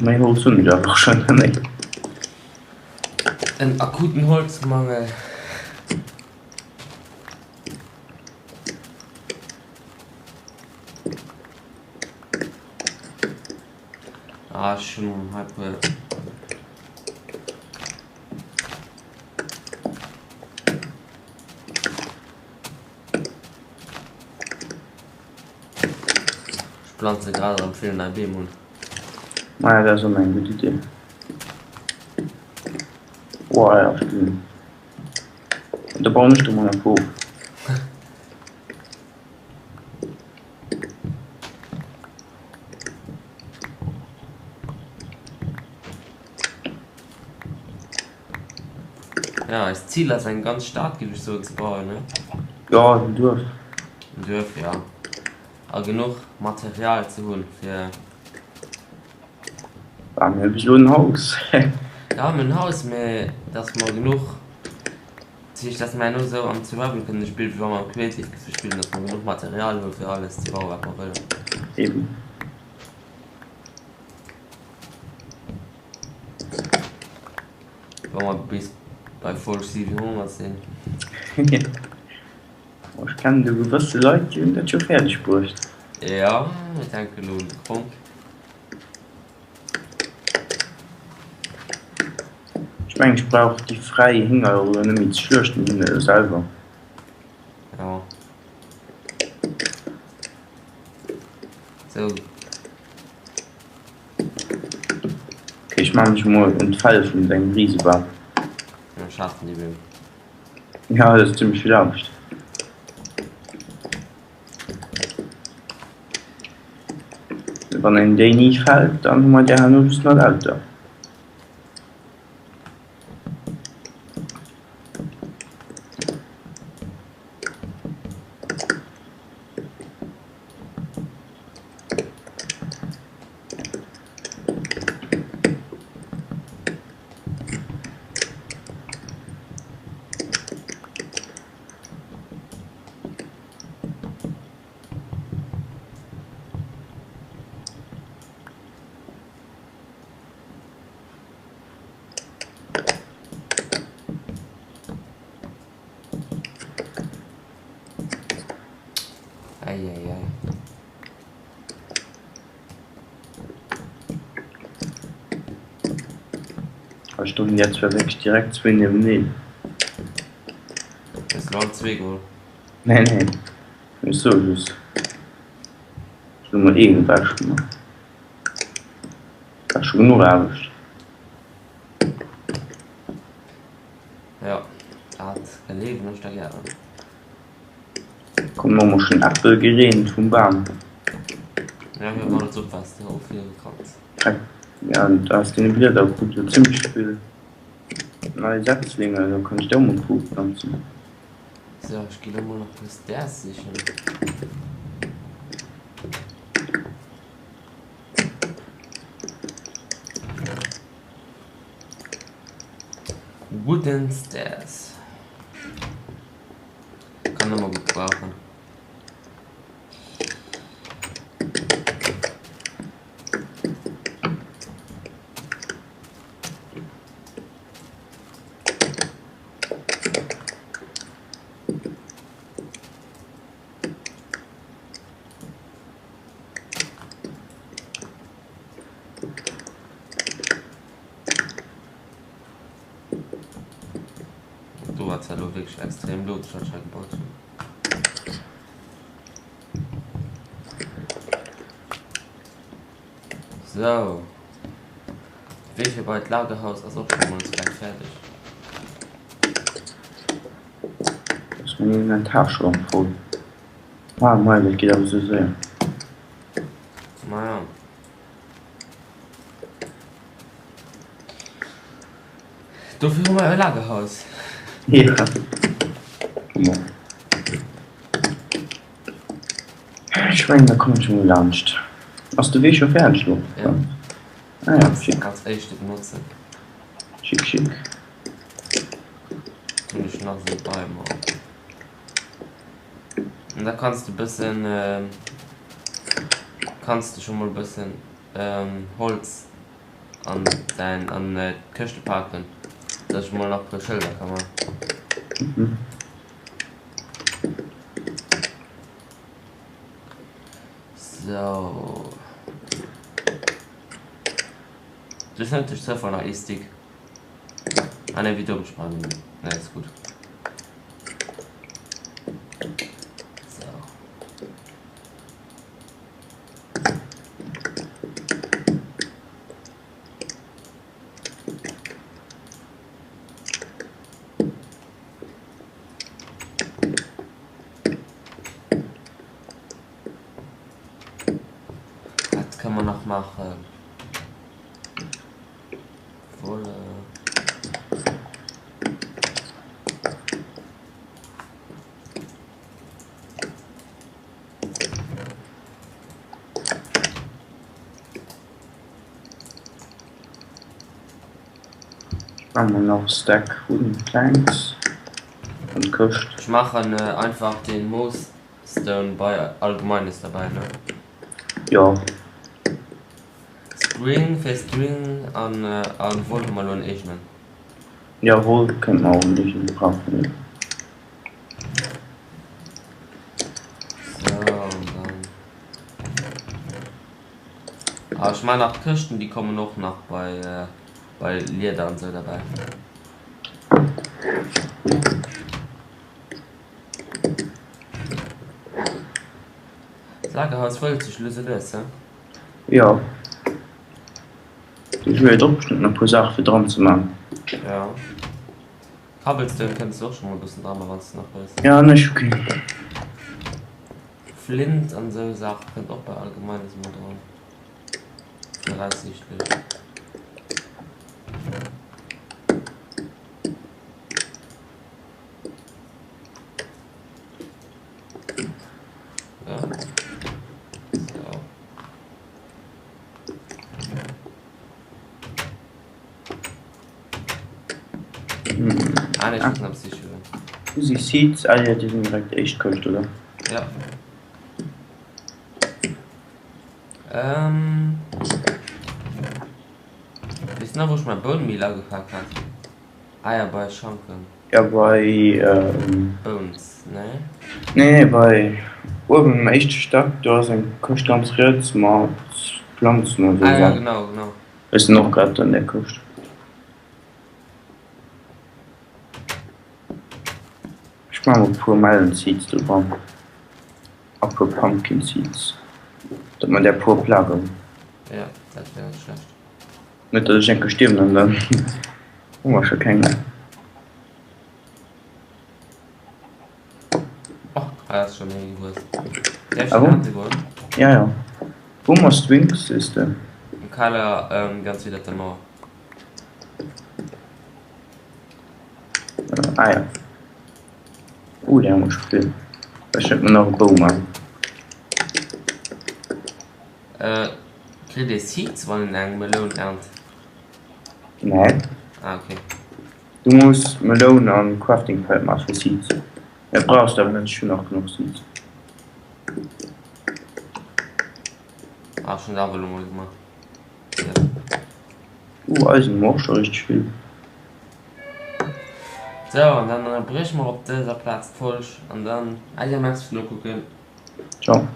Méi Holz hunn ech awer och schonn net méi. En akuten Holzmangel. Ah, ech hunn hei puer. Ech planze grad erëm vill nei Beem un. Maja, dat ass ëmmer eng gutt Idee. Boah, ja, stimmt. Da bauen ech der mol eng puer of. Ja, eist Zil ass eng ganz Stad, géif ech soen, ze bauen, ne? Ja, en Duerf. En Duerf, ja. A genuch Material ze hunn, fir. Bah, mir hu bis elo en Haus. Ja, mir hunn en Haus, mee dass mer genuch, dat heescht, dass mer herno esou am Survival kënne spillen, wéi wa mer am Creative géife spillen, dass mer genuch Material hu fir alles ze bauen, wat mer wëllen. Eben. Wa mer bis bei Folg 700 sinn. Ech kennen do gewësse Leit, déi hunn dat scho fäerdeg bruecht. Jo, ech denken elo un de Kronk. Ech mengen, ech brauch déi fräi Hénger elo net méi ze schluechten, déi hunn elo selwer. Jo. Sou. Ok, ech maan mech mol un d'Fell vun dengem Riesebam. Ja, ech haassen déi Beem. Ja, dat ass zimmlech vill Aarbecht. Wann een déi ni fällt, dann hu mer där herno just nach lauter. Eieiei. Hei stoungen der zwar wierklech direkt zwéin nieweneen. Hues de all zwee geholl? Nee, nee, ech soe just. Ech hu mol een ewech gemaach. Dat ass scho genuch Aarbecht. Jo, dat gleewen ech der gären. Kommen och mol schon Äppel gereent vum Bam. Ja, hör mol net op was de ofhiewe kanns. Ja, aus deene Blieder krut jo zimmlech vill nei Setzlinge, do kann ech der och mol puer uplanzen. So, ech gi lo mol nach puer Stairs sichen. Wooden Stairs. Kann ëmmer gutt brauchen. Do war zwar elo wierklech extrem logesch wat ech hei gebaut hunn. Sou. Wee fir bei d'Lagerhaus ass och scho mol gläich fäerdeg. Ass mäin Inventar scho erëm voll? Ah mei, dat geet awer esou séier. Maja. Dofir hu mer e Lagerhaus. Ja. Genau. Ech mengen, da kommen ech emol laanscht. Ass de Wee scho fäerdeg lo? Ja. Ah ja, schick. Als éischte benotzen. Schick, schick. Hunn ech nach esou bei mer. An da kanns de bëssen, kanns de scho mol bëssen Holz. An däin an d'Këschte paken, dass ech mol nach puer Schëlder ka man. Mhm. Sou. Du hues net duerch Zoufall nach ee Stick? Ah ne, wéi domm, ech brauch nëmmen, ne, ass gutt. Sou. Wat kënne mer nach maachen? Wolle. Ech maache mol nach e Stack Wooden Planks an d'Këscht. Ech maachen einfach den Moos Stone bei Allgemeines derbäi, ne? Jo. String fir String an an Woll hu mer elo en eegenen. Jo, Woll kënnt mer och en eegene brauchen, jo. Sou, an dann. Ah, ech man nach d'Këschten, déi kommen och nach bei bei Lieder an sou derbäi. D'Lagerhaus fëllt sech lues a lues, he? Jo. Ech hu jo och bestëmmt nach e puer Saache fir dran ze man. Jo. Cobblestone kënns du och scho mol e bëssen dran man, wann s de nach wëlls. Jo, nee, ech hu keng. Flint an esou Saache kënnt och bei Allgemeines mol dran. Viraussiichtlech. Ja. So. Ah, nee, ich muss nach Psycho. Hu si Seeds? Ah jo, déi sinn direkt éischt Këscht, oder? Ja. Ähm. Weess nach, wou ech mäi Bone Meal agepak hat? Ah ja, bei Schanken. Ja, bei. Bones, nee? Nee, nee, bei uewen am éischte Stack, do ass eng Këscht ganz riets mat Planzen oder Ah ja, sou. genau, genau. Ech sinn och grad an där Këscht. Ech maache mol e puer Melon Seeds do dran a puer Pumpkin Seeds, datt mer där puer op Lager hunn. Ja, dat wär net schlecht. Net datt ech enke stierwen an dann hu mer scho keng méi. Oh, hei ass schon ee gewuess. Däerf ech Ah den bon? ernte goen? Ja, ja. Wou mer Strings, sees de? Am Keller, ähm, ganz widder der Mauer. Ah ja. Oh, där hu mer scho vill. Ech schéngt mer nach e Bou man. Äh, kritt ee Seeds wann een eng Meloun ernt? Nee. Ah, okay. Du muss Meloun an Crafting Pad man fir Seeds. Mä brauchs de awer net, ech hunn nach genuch Seeds. Ah, ech hunn et awer elo mol gemaach. Ja. Uh, Eisen hu mer och scho richteg vill. Sou, an dann ënnerbrieche mer op dëser Plaz d'Folg an dann, Äddi a Merci fir d'Nokucken. Ciao.